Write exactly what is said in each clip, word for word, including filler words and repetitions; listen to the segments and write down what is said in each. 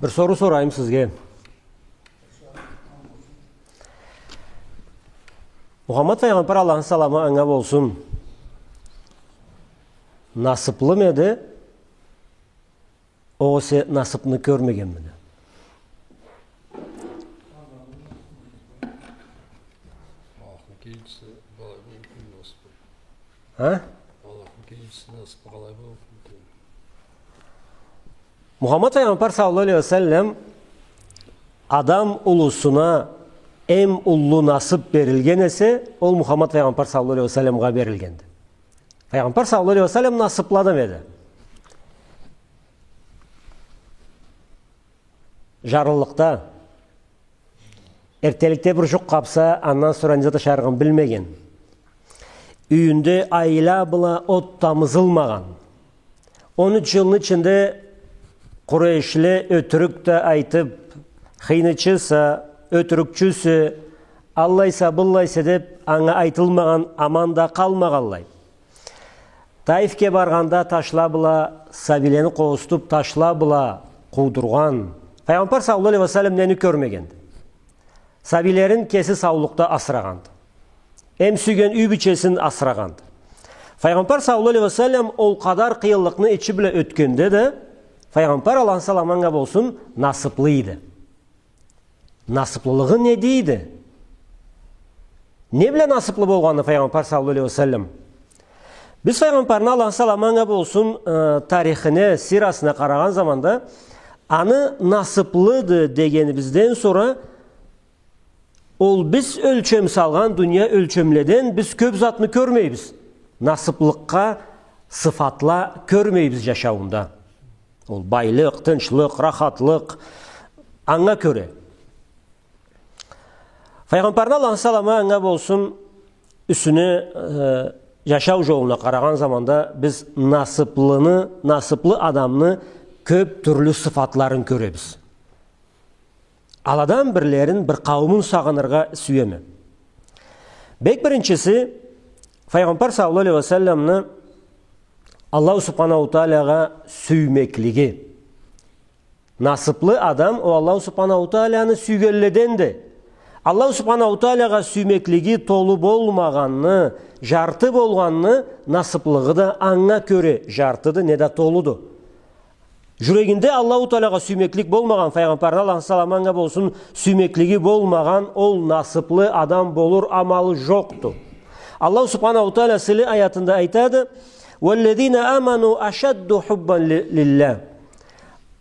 Бир соруу сорайым сизге. Мухаммад файгъамбар, Аллахны саламы анга болсун, насыплымы эди, огъесе насыпны кёрмегенмиди? Аллахны келечиси, былай болуп, насыплы. А? Аллахны келечиси, насыплы къалай болуп? Мухаммад файгъамбар саллаллаху алейхи ва саллам адам улусуна эм уллу насып берилген эсе, ол Мухаммад файгъамбар саллаллаху алейхи ва салламгъа берилгенди. Файгъамбар саллаллаху алейхи ва саллам насыплы адам эди. Жарлылыкъда. Эртделикде бир жукъ къапса, андан сора не зат ашарыгъын билмеген. Юйюнде айла бла от тамызылмагъан. Он юч жылны ичинде къурейшле ётюрюк да айтып, хыйнычыса, ётюрюкчюсе, аллайса, быллайса деп, анга айтылмагъан аман да къалмагъанлай. Таифге баргъанда ташла бла, сабийлени къозутуп, ташла бла къуудургъан. Файгъамбар саллаллаху алейхи ва саллам нени кёрмегенди? Сабийлерин кеси саулукъда асырагъанды. Эм сюйген юй бийчесин асырагъанды. Файгъамбар саллаллаху алейхи ва саллам ол къадар къыйынлыкъны ичи бла ётгенде да, файгъамбар, Аллахны саламы анга болсун, насыплы эди. Насыплылыгъы неди? Не бла насыплы болгъанды файгъамбар саллаллаху алейхи ва саллам? Биз файгъамбарны, Аллахны саламы анга болсун, э, тарихине, сирасына къарагъан заманда, аны насыплыды дегенибизден сора, ол биз ёлчем салгъан дуния ёлчемледен биз кёп затны кёрмейбиз. Насыплыкъгъа сыфатла кёрмейбиз жашауунда. Ол байлыкъ, тынчлыкъ, рахатлыкъ. Анга кёре. Файгъамбарны, Аллахны саламы анга болсун, юсюне, э, жашау жолуна къарагъан заманда биз насыплыны, насыплы адамны кёп тюрлю сыфатларын кёребиз. Аладан бирлерин, бир къауумун сагъыныргъа сюеме. Бек биринчиси, файгъамбар саллаллаху алейхи ва салламны Аллаху субханаху таалагъа сюймеклиги. Насыплы адам ол Аллаху субханаху тааланы сюйгенледенди. Аллаху субханаху таалагъа сюймеклиги толу болмагъанны, жарты болгъанны насыплыгъы да анга кёре жартыды, неда толуду. Жюрегинде Аллаху таалагъа сюймеклик болмагъан, файгъамбарны, Аллахны саламы анга болсун, сюймеклиги болмагъан ол насыплы адам болур амалы жокъду. Аллаху субханаху таала сыйлы аятында айтады: «Валлазина аману ашадду хуббан ли-, лиллях».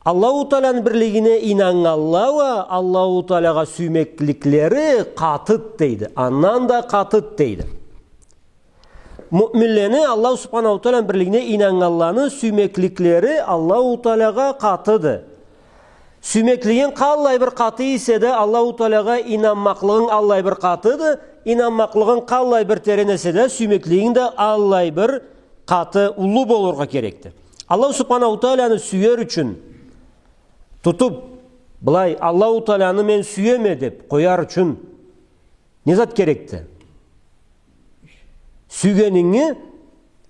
Аллаху тааланы бирлигине ийнаннганла уа Аллаху таалагъа сюймекликлери къатыды дейди. Андан да къатыды дейди. Муъминлени, Аллаху субханаху тааланы бирлигине ийнаннганланы сюймекликлери Аллаху таалагъа къатыды. Сюймеклигинг къаллай бир къаты эсе да, Аллаху таалагъа ийнанмакълыгъынг аллай бир къатыды, ийнанмакълыгъынг къаллай бир терен эсе да, сюймеклигинг да аллай бир къаты, уллу болургъа керекди. Аллаху субханаху тааланы сюер ючюн, тутуп, былай, Аллаху тааланы мен сюеме деп къояр ючюн, не зат керекди? Сюйгенинги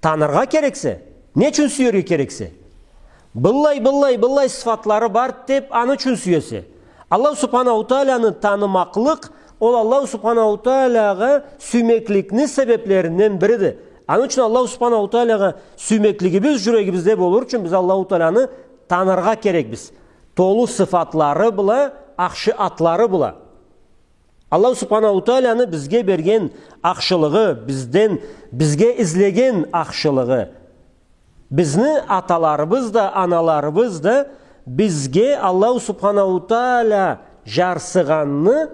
таныргъа керексе. Не ючюн сюерге керексе? Быллай, быллай, быллай сыфатлары барды деп, аны ючюн сюесе. Аллаху субханаху тааланы танымакълыкъ, ол Аллаху субханаху таалагъа сюймекликни себеплеринден бириди. Аны ючюн Аллаху субханаху таалагъа сюймеклигибиз жюрегибизде болур ючюн биз Аллаху тааланы таныргъа керекбиз. Толу сыфатлары бла, ахшы атлары бла. Аллаху субханаху тааланы бизге берген ахшылыгъы, бизден, бизге излеген ахшылыгъы. Бизни аталарыбыз да, аналарыбыз да бизге Аллаху субханаху таала жарсыгъанны,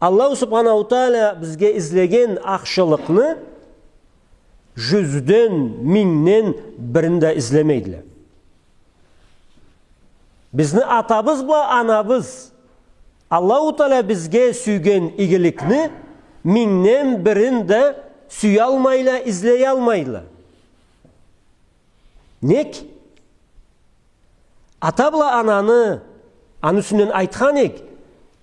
Аллаху субханаху таала бизге излеген ахшылыкъны жюзден, мингден бирин да излемейдиле. Бизни атабыз бла анабыз Аллаху таала бизге сюйген игиликни мингден бирин да сюялмайла, излеялмайла. Нек? Ата бла ананы, аны юсюнден айтхан эк,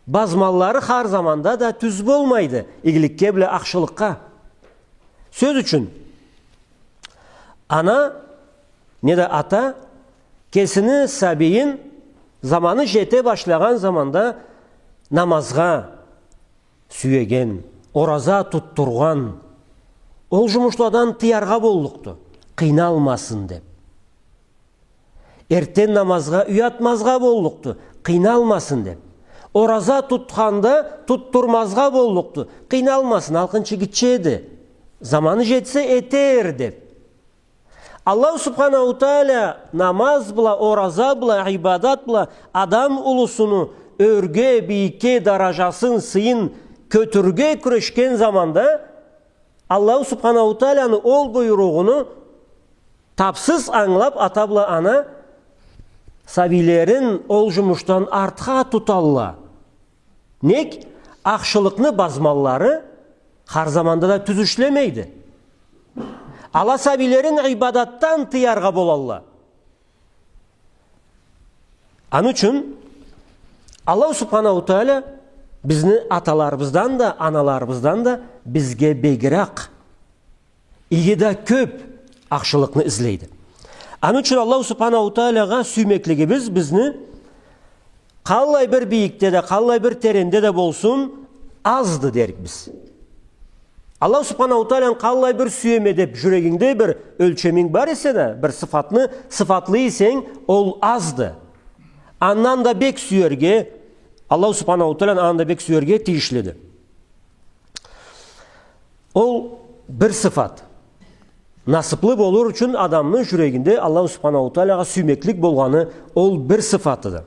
базманлары хар заманда да тюз болмайды, игиликге бла ахшылыкъгъа. Сёз ючюн, ана неда ата кесини сабийин Заманы жете башлагъан заманда намазгъа сюеген, ораза тутдургъан, ол жумушладан тыяргъа боллукъду, къыйналмасын деп. Эртден намазгъа уятмазгъа боллукъду, къыйналмасын деп. Ораза тутханда тутдурмазгъа боллукъду, къыйналмасын, алкъын чыгъыча эди. Заманы жетсе, этер деп. Аллаху Субханаху Тааля намаз бла, ораза бла, ибадат бла адам улусуну ёрге, бийикге даражасын, сыйын кётюрюрге кюрешген заманда, Аллаху Субханаху Тааляны ол буйругъуну тапсыз ангылап, ата бла ана сабийлерин ол жумушдан артха туталла. Нек? Ахшылыкъны базманлары хар заманда да тюз ишлемейди. Ала сабийлерин ибадатдан тыяргъа болалла. Аны ючюн Аллаху Субханаху Тааля бизни аталарыбыздан да, аналарыбыздан да бизге бегирек, иги да кёп ахшылыкъны излейди. Аны ючюн Аллаху Субханаху Тааляга сюймеклигибиз бизни къаллай бир бийикде да, къаллай бир теренде да болсун, азды дерик биз. Аллаху Субханаху Тааляны къаллай бир сюеме деп жюрегингде бир ёлчеминг бар эсе да, бир сыфатны сыфатлай эсенг, ол азды. Андан да бек сюерге, Аллаху Субханаху Тааляны андан да бек сюерге тийишлиди. Ол бир сыфат. Насыплы болур ючюн адамны жюрегинде Аллаху Субханаху Тааляга сюймеклик болгъаны, ол бир сыфатыды.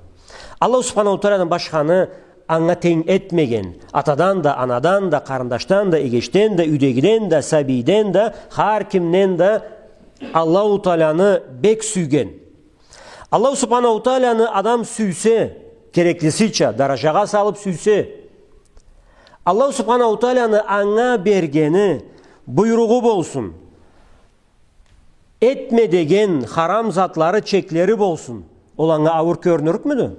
Аллаху Субханаху Таалядан башханы анга тенг этмеген, атадан да, анадан да, къарындашдан да, эгечден да, юйдегиден да, сабийден да, хар кимден да Аллаху Тааляны бек сюйген. Аллаху Субханаху Тааляны адам сюйсе, кереклисича, даражагъа салып сюйсе, Аллаху Субханаху Тааляны анга бергени, буйругъу болсун, этме деген харам затлары, чеклери болсун, ол анга ауур кёрюнюрюкмюдю?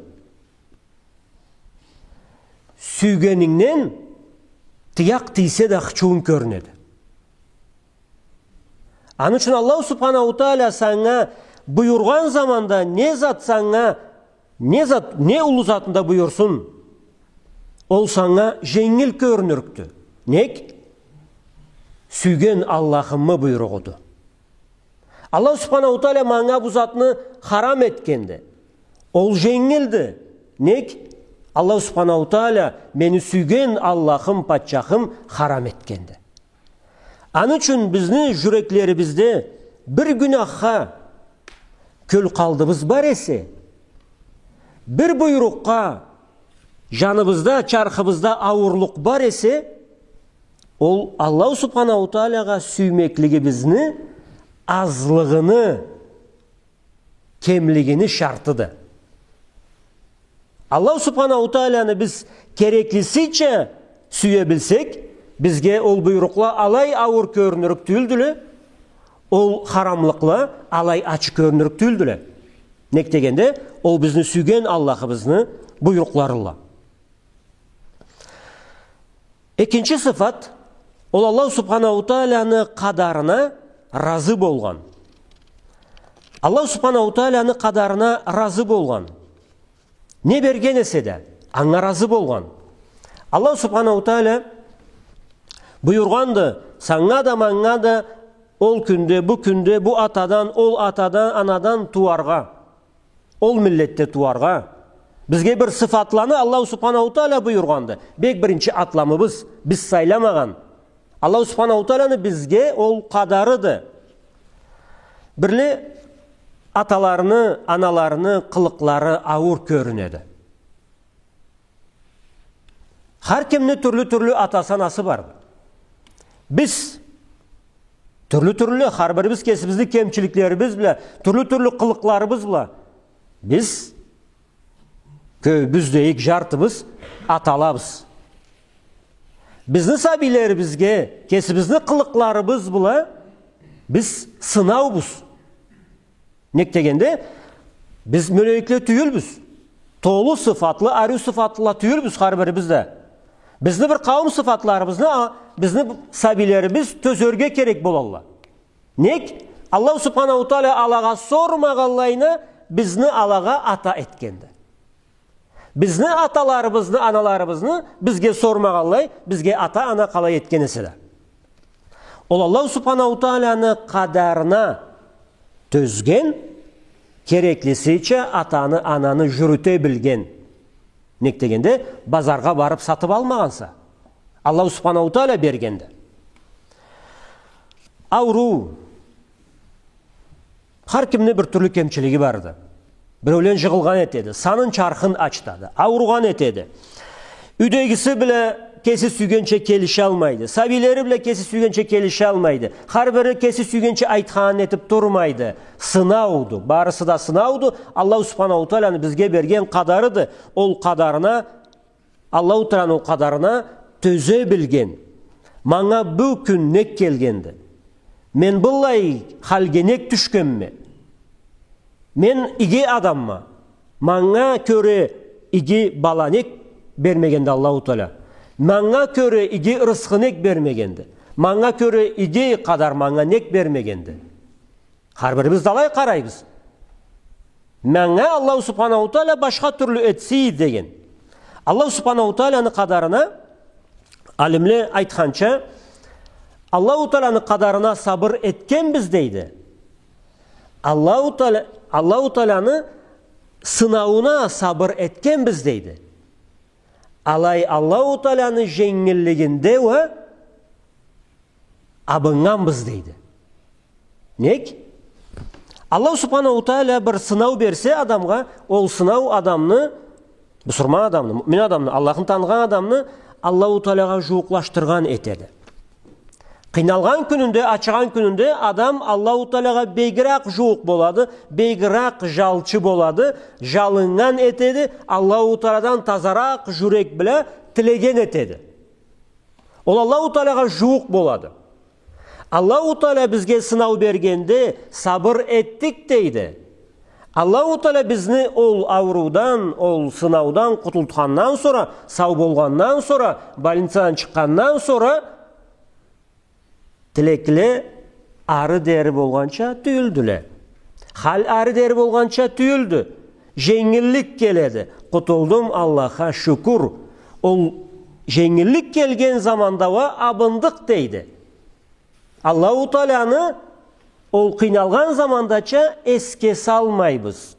Сюйгенингден тыякъ тийсе да хычыуунг кёрюнеди. Аны ючюн Аллаху Субханаху Тааля санга буюргъан заманда, не зат санга, не зат, не уллу затын да буюрсун, ол санга женгил кёрюнюрюкдю. Нек? Сюйген Аллахымы буйругъуду. Аллаху Субханаху Тааля манга бу затны харам этгенди. Ол женгилди. Нек? Аллаху Субханаху Тааля мени сюйген Аллахым, патчахым харам этгенди. Аны ючюн бизни жюреклерибизде бир гюнахха кёлкъалдыбыз бар эсе, бир буйрукъгъа жаныбызда, чархыбызда ауурлукъ бар эсе, ол Аллаху Субханаху Тааляга сюймеклигибизни азлыгъыны, кемлигини шартыды. Аллаху Субханаху Тааляны биз кереклисича сюе билсек, бизге ол буйрукъла алай ауур кёрюнюрюк тюйюлдюле, ол харамлыкъла алай ачы кёрюнюрюк тюйюлдюле. Нек дегенде, ол бизни сюйген Аллахыбызны буйрукъларыла. Экинчи сыфат, ол Аллаху Субханаху Тааляны къадарына разы болгъан. Аллаху Субханаху Тааляны къадарына разы болгъан. Не берген эсе да, анга разы болгъан. Аллаху Субханаху Тааля буюргъанды, санга да, манга да ол кюнде, бу кюнде, бу атадан, ол атадан, анадан тууаргъа, ол миллетде тууаргъа. Бизге бир сыфатланы Аллаху Субханаху Тааля буюргъанды. Бек биринчи атламыбыз, биз сайламагъан. Аллаху Субханаху Тааляны бизге ол къадарыды. Бирле аталарыны, аналарыны къылыкълары ауур кёрюнеди. Хар кимни тюрлю-тюрлю атасы, анасы бар. Биз тюрлю-тюрлю, хар бирибиз кесибизни кемчиликлерибиз бла, тюрлю-тюрлю къылыкъларыбыз бла. Биз кёбюбюз дейик, жартыбыз аталабыз. Бизни сабийлерибизге кесибизни къылыкъларыбыз бла биз сынаубуз. Нек дегенде, биз мёлекле тюйюлбюз. Толу сыфатлы, ариу сыфатлыла тюйюлбюз хар бирибиз да. Бизни бир къауум сыфатларыбызны а-, бизни сабийлерибиз тёзерге керек болалла. Нек? Аллаху Субханаху Тааля алагъа сормагъанлайына бизни алагъа ата этгенди. Бизни аталарыбызны, аналарыбызны бизге сормагъанлай, бизге ата-ана къалай этген эсе да. Ол Аллаху Субханаху Тааланы къадарына тёзген, кереклисича атаны, ананы жюрюте билген. Нек дегенде, базаргъа барып сатып алмагъанса. Аллаху Субханаху Таала бергенди. Ауруу. Хар кимни бир тюрлю кемчилиги барды. Биреулен жыгъылгъан этеди, санын, чархын ачытады, ауругъан этеди. Юйдегиси бла кеси сюйгенча келишалмайды. Сабийлери бла кеси сюйгенча келишалмайды. Хар бири кеси сюйгенча айтханын этип турмайды. Сынауду. Барысы да сынауду. Аллаху Субханаху Тааланы бизге берген къадарыды. Ол къадарына, Аллаху Тааланы ол къадарына тёзе билген. Манга бу кюн нек келгенди? Мен быллай халге нек тюшгенме? Мен иги адамма. Манга кёре иги бала нек бермегенди Аллаху Таала? Манга кёре иги рысхы нек бермегенди? Манга кёре иги къадар манга нек бермегенди? Хар бирибиз да алай къарайбыз. Манга Аллаху Субханаху Таала башха тюрлю этсин деген. Аллаху Субханаху Тааланы къадарына, алимле айтханча, Аллаху Тааланы къадарына сабыр этгенбиз дейди. Аллаху Таала, Аллаху Тааланы сынауна сабыр этгенбиз дейди. Алай Аллаху Тааланы женгиллигинде уа абыннганбыз дейди. Нек? Аллаху Субханаху Таала бир сынау берсе адамгъа, ол сынау адамны, бусурман адамны, муъмин адамны, Аллахны таныгъан адамны Аллаху Таалагъа жууукълашдыргъан этеди. Къыйналгъан кюнюнде, ачыгъан кюнюнде адам Аллаху Таалагъа бегирек жууукъ болады, бегирек жалчы болады, жалыннган этеди, Аллаху Тааладан тазаракъ жюрек бла тилеген этеди. Ол Аллаху Таалагъа жууукъ болады. Аллаху Таала бизге сынау бергенде, сабыр этдик дейди. Аллаху Таала бизни ол ауруудан, ол сынаудан къутултхандан сора, сау болгъандан сора, больницадан чыкъгъандан сора, тилекле ары дери болгъанча тюйюлдюле. Хал ары дери болгъанча тюйюлдю. Женгиллик келеди. Къутулдум, Аллахха шукур. Ол женгиллик келген заманда уа абындыкъ дейди. Аллаху Тааланы ол къыйналгъан замандача эсге салмайбыз,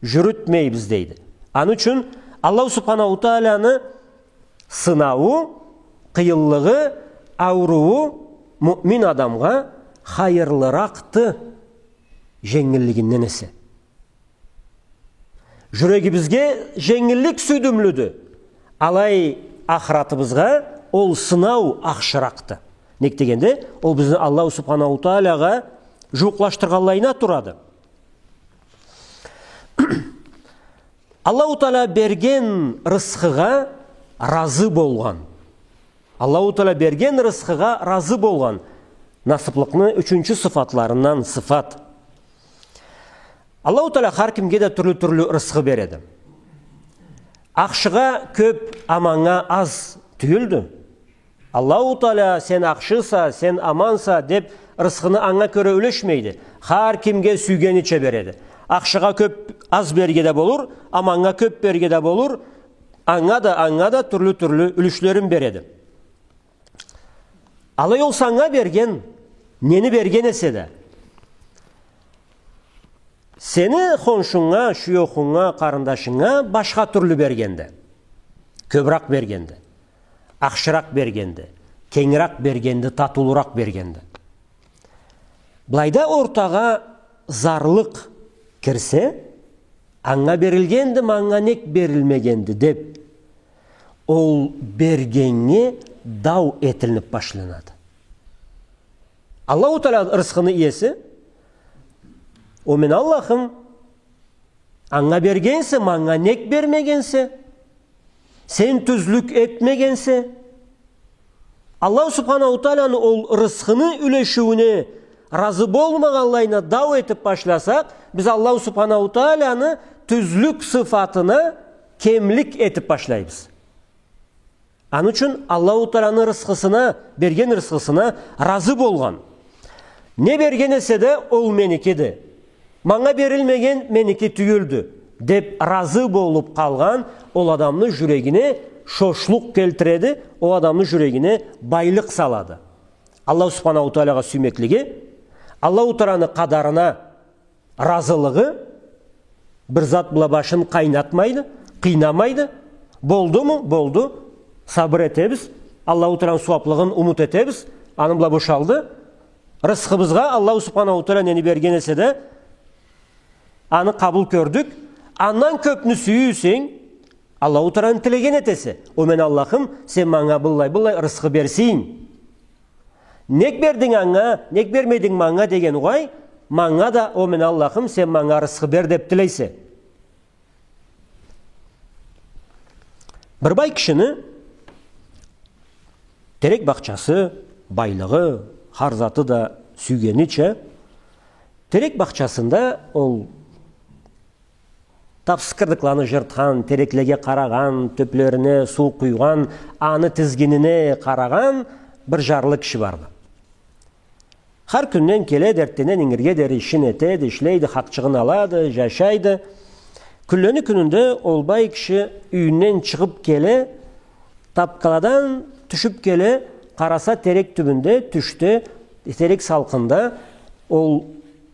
жюрютмейбиз дейди. Аны ючюн Аллаху Субханаху Тааланы сынауу, къыйынлыгъы, ауруу муъмин адамгъа хайырлыракъды женгиллигинден эсе. Жюрегибизге женгиллик сюйдюмлюдю. Алай ахыратыбызгъа ол сынау ахшыракъды. Нек дегенде, ол бизни Аллаху Субханаху Таалагъа жууукълашдыргъанлайына турады. Аллаху Таала берген рысхыгъа разы болгъан. Аллаху Таала берген рысхыгъа разы болгъан. Насыплыкъны ючюнчю сыфатларындан сыфат. Аллаху Таала хар кимге да тюрлю-тюрлю рысхы береди. Ахшыгъа кёп, аманнга аз тюйюлдю. Аллаху Таала, сен ахшыса, сен аманса деп, рысхыны анга кёре юлешмейди. Хар кимге сюйгенича береди. Ахшыгъа кёп, аз берирге да болур, аманнга кёп берирге да болур, анга да, анга да тюрлю-тюрлю юлюшлерин береди. Алай ол санга берген, нени берген эсе да. Сени хоншунга, шуёхунга, къарындашынга башха тюрлю бергенди. Кёбюрек бергенди. Ахшыракъ бергенди. Кенгирек бергенди, татыулуракъ бергенди. Былайда ортагъа зарлыкъ кирсе, анга берилгенди, манга нек берилмегенди деп, ол бергеннге дау этилинип башланады. Аллаху Таала рысхыны иеси, о мени Аллахым, анга бергенсе, манга нек бермегенсе, сен тюзлюк этмегенсе. Аллаху Субханаху Тааланы ол рысхыны юлешиуюне разы болмагъанлайына дау этип башласакъ, биз Аллаху Субханаху Тааланы тюзлюк сыфатына кемлик этип башлайбыз. Аны ючюн Аллаху Тааланы рысхысына, берген рысхысына разы болгъан. Не берген эсе да, ол меникиди. Манга берилмеген меники тюйюлдю. деп разы болуп къалгъан ол адамны жюрегине шошлукъ келтиреди, ол адамны жюрегине байлыкъ салады. Аллаху Субханаху Таалагъа сюймеклиги, Аллаху Тааланы къадарына разылыгъы бир зат бла башын къайнатмайды, къыйнамайды. Болдуму? Болду. Сабыр этебиз. Аллаху Тааланы сууаплыгъын умут этебиз. Аны бла бошалды. Рысхыбызгъа Аллаху Субханаху Таала нени берген эсе да, аны къабыл кёрдюк. Андан кёпню сюйюрсенг, Аллаху Тааланы тилеген этесе. О мен Аллахым, сен манга быллай-быллай рысхы берсенг. Нек бердинг анга, нек бермединг манга деген угъай, манга да, о мен Аллахым, сен манга рысхы бер деп тилейсе. Бир бай кишини терек бахчасы, байлыгъы, хар заты да сюйгенича, терек бахчасында ол тапсыз кырдыкланы жыртхан, тереклеге къарагъан, тёплерине суу къуйгъан, аны тизгинине къарагъан бир жарлы киши барды. Хар кюнден келеди, эртденден ингирге дери ишин этеди, ишлейди, хакъчыгъын алады, жашайды. Кюнлени кюнюнде ол бай киши юйюнден чыгъып келе, тапкаладан тюшюп келе, къараса, терек тюбюнде, тюшде, терек салкъында ол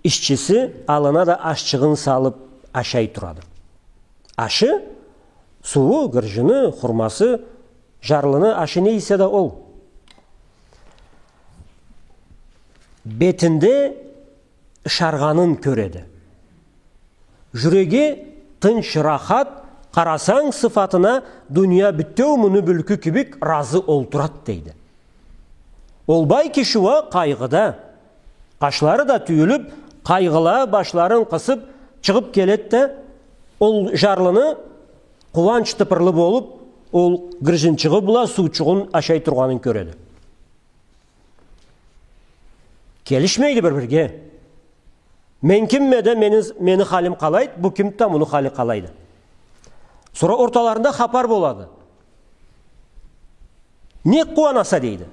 ишчиси аллына да ашчыгъын салып ашай турады. Ашы, сууу, гыржыны, хурмасы, жарлыны ашы не эсе да ол. Бетинде ышаргъанын кёреди. Жюреги тынч, рахат, къарасанг сыфатына, дуния бютеу муну мюлкю кибик разы олтурад, дейди. Ол бай киши уа къайгъыда, къашлары да тюйюлюп, къайгъыла башларын къысып, чыгъып келед да, ол жарлыны къууанч тыпырлы болуп, ол гыржынчыгъы бла суучугъун ашай тургъанын кёреди. Келишмейди бир-бирге. Мен кимме да, мени, мени халим къалайды, бу кимди да, муну хали къалайды. Сора орталарында хапар болады. Не къууанаса, дейди.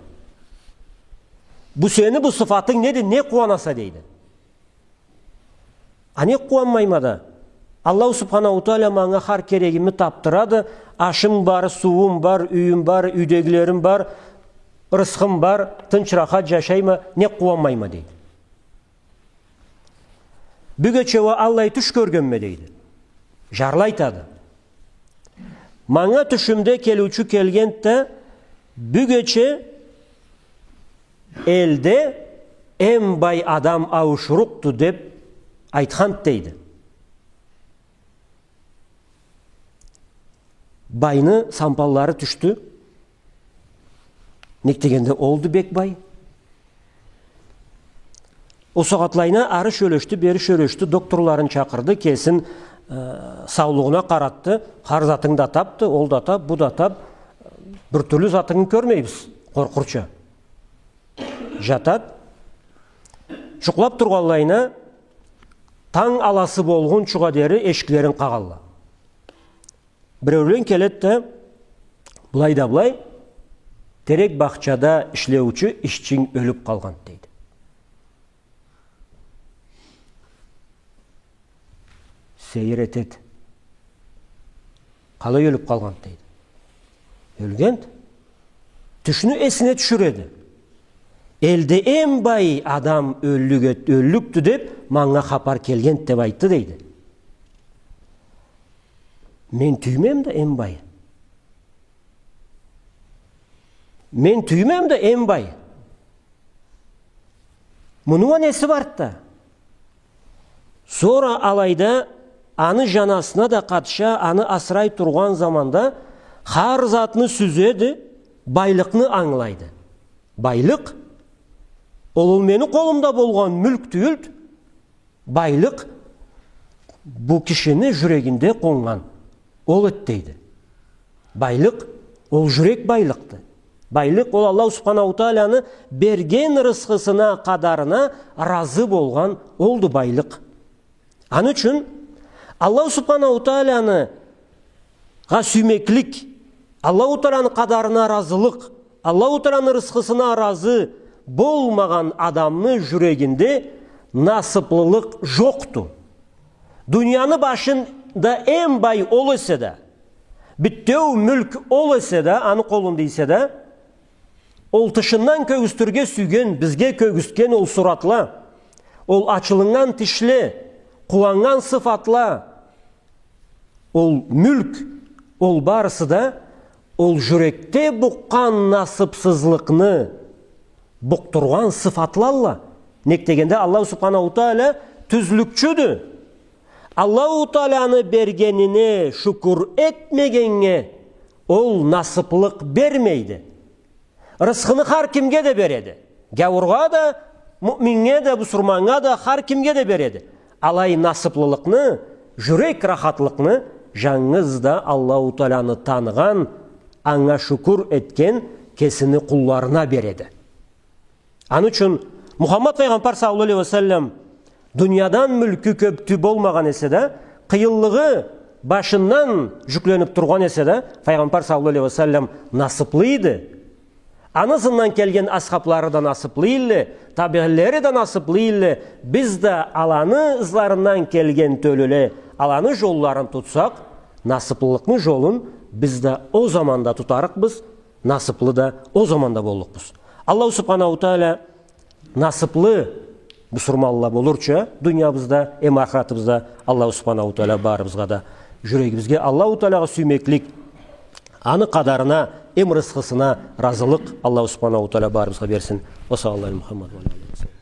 Бу сени, бу сыфатынг неди, не къууанаса, дейди. А не къууанмайма да? Аллаху Субханаху Тааля манга хар керегими тапдырады, ашым бар, сууум бар, юйюм бар, юйдегилерим бар, рысхым бар, тынч, рахат жашайма, не къууанмайма, дейди. Бюгече уа аллай тюш кёргенме, дейди. Жарлы айтады. Манга тюшюмде келиучю келгенд да, бюгече элде эм бай адам ауушурукъду деп айтханд, дейди. Байны сампаллары тюшдю. Нек дегенде, олду бек бай. Ол сагъатлайына ары сёлешди, бери сёлешди, докторларын чакъырды, кесин, э, саулугъуна къаратды. Хар затын да тапды, ол да тап, бу да тап. Бир тюрлю затынгы кёрмейбиз, къоркъурча. Жатад. Жукълап тургъанлайына, танг аласы болгъунчугъа дери эшиклерин къагъалла. Биреулен келед да, былай да былай, терек бахчада ишлеучю ишчинг ёлюп къалгъанд, дейди. Сейир этед. Къалай ёлюп къалгъанд, дейди. Ёлгенд. Тюшню эсине тюшюреди. Элде эм бай адам ёллюк эт-, ёллюкдю деп, манга хапар келгенд деп айтды, дейди. Мен тюймем да эм бай. Мен тюймем да эм бай. Муну уа неси барды да? Сора алайда аны жаназысына да къатыша, аны асырай тургъан заманда хар затны сюзеди, байлыкъны ангылайды. Байлыкъ, ол, ол мени къолумда болгъан мюлк тюйюлд, байлыкъ бу кишини жюрегинде къоннган. Ол эд, дейди. Байлыкъ, ол жюрек байлыкъды. Байлыкъ, ол Аллаху Субханаху Тааляны берген рысхысына, къадарына разы болгъан, олду байлыкъ. Аны ючюн Аллаху Субханаху Тааляны гъа сюймеклик, Аллаху Тааляны къадарына разылыкъ, Аллаху Тааляны рысхысына разы болмагъан адамны жюрегинде насыплылыкъ жокъду. Дунияны башын да эм бай ол эсе да, бютеу мюлк ол эсе да, аны къолунда эсе да, ол тышындан кёргюзтюрге сюйген, бизге кёргюзтген ол суратла, ол ачылыннган тишле, къууаннган сыфатла, ол мюлк, ол барысы да ол жюрекде букъгъан насыпсызлыкъны букъдургъан сыфатлалла. Нек дегенде, Аллаху Субханаху Тааля тюзлюкчюдю. Аллаху Тааляны бергенине шукур этмегеннге ол насыплыкъ бермейди. Рысхыны хар кимге да береди. Гяуургъа да, муъминнге да, бусурманнга да, хар кимге да береди. Алай насыплылыкъны, жюрек рахатлыкъны жангыз да Аллаху Тааляны таныгъан, анга шукур этген кесини къулларына береди. Аны ючюн Мухаммад файгъамбар саллаллаху алейхи ва саллам дуниядан мюлкю кёптю болмагъан эсе да, къыйынлыгъы башындан жюкленип тургъан эсе да, файгъамбар саллаллаху алейхи ва саллам насыплы эди. Аны ызындан келген асхаблары да насыплы эдиле, табиинлери да насыплы эдиле. Биз да аланы ызларындан келген тёлюле, аланы жолларын тутсакъ, насыплылыкъны жолун биз да ол заманда тутарыкъбыз, насыплы да ол заманда боллукъбуз. Аллаху Субханаху Тааля насыплы бусурманла болурча, дуниябызда эм ахыратыбызда Аллаху Субханаху Тааля барыбызгъа да, жюрегибизге Аллаху Таалягъа сюймеклик, аны къадарына эм рысхысына разылыкъ Аллаху Субханаху Тааля барыбызгъа берсин. Ва саллаллаху аля Мухаммад ва аля алихи ва саллам.